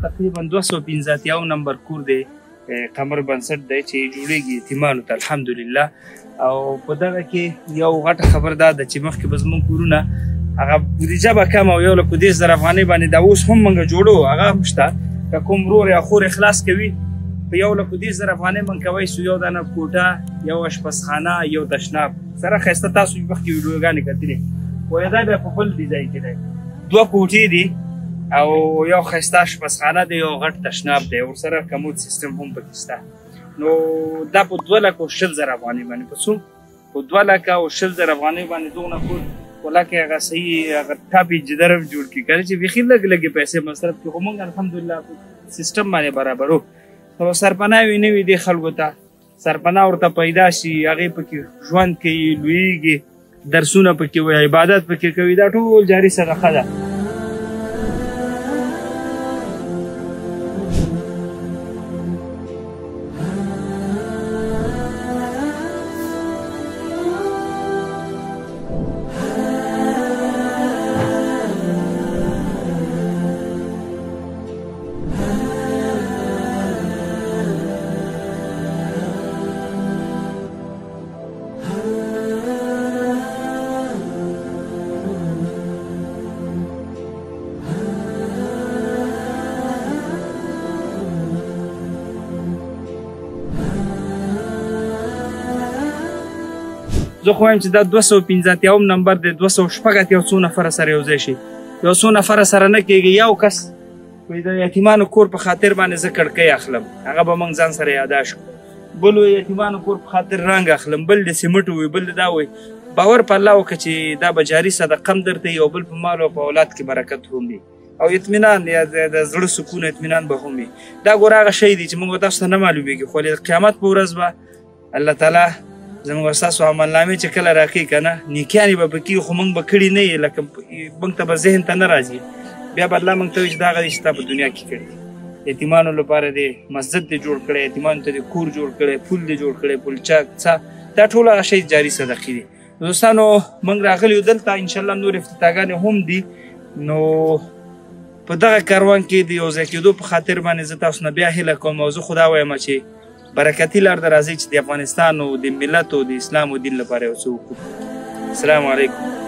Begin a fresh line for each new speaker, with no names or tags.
تقریبا 285 نمبر کور دی، قمر بنسټ دی چې جوړیږي یتیمانو ته الحمدلله. او په دغه کې یو غټه خبر دا ده چې مخکې به زموږ کورونه هغه بودیجه به کمه او 1,30,000 افغانۍ باندې دا اوس هم موږ جوړو، هغه هم شته. که کوم ورور یا خور اخلاص کوي په 1,30,000 افغانۍ موږ کوی سو یو دانه کوټه، یو اشپزخانه، یو تشناب سره ښایسته. تاسو مخکې ویډیوګانې کتلې، خو دا بیا په بل ډیزاین کې دی. دوه کوټې دي او یو ښایسته اشپزخانه دی، یو غټ تشناب دی، ورسره کمود سیستم هم پکې شته. نو دا په 2,20,000 افغانۍ باندې، په څو؟ په 2,20,000 افغانۍ باندې دونه کور ولکه هغه صحیح هغه ټاپ انجینر هم جوړ کړي، که نه چې بیخي لږ لږې پیسې مصرف کړي. خو موږ الحمدلله په سیستم باندې برابرو. نو سرپناه وي نه وي دې خلکو ته سرپناه ورته پیدا شي، هغې پکې ژوند کوي، لویږي، درسونه پکې وایي، عبادت پکې کوي، دا ټول جاري صدقه ده. زه خو وایم چې دا 285 نمبر دی، 286 څو نفره سره یو ځای شي، یو څو نفره سره نه کېږي. یو کس وایي د یتیمانو کور په خاطر باندې زه کړکۍ اخلم، هغه به موږ ځان سره یاداشت کړو. بل وایي یتیمانو کور په خاطر رنګ اخلم، بل د سیمټ وایي، بل د دا وایي. باور په الله وکړه چې دا به جاري صدقه هم درته وي او بل په مال او په اولاد کې برکت هم وي او اطمینان یا د زړه سکون اطمینان به هم وي. دا ګوره هغه شی دی چې موږ تاسو ته نه معلومېږي، خو د قیامت په ورځ به الله تعالی زموږ ستاسو عملنامې چې کله راکوي که نه، نیکیانې به پکې، خو موږ به کړي نه یې، لکه موږ ته به ذهن ته نه راځي. بیا به الله موږ ته وایي چې دا هغه دي چې تا په دنیا کې کړي دي. یتیمانو لپاره دې مسجد دې جوړ کړی، یتیمانو ته دې کور جوړ کړی، پل دې جوړ کړی، پلچک څه، دا ټول هغه شی جاري صدقې دي. دوستانو موږ راغلي یو دلته، انشاءالله نور افتتاحګانې هم دي. نو په دغه کاروان کې د یو ځای کېدو په خاطر باندې زه تاسو نه بیا هیله کوم او زه خو دا وایم چې برکتي لار ته راځئ چې د افغانستان او د ملت او د اسلام او دین لپاره یو څه وکړو. السلام علیکم.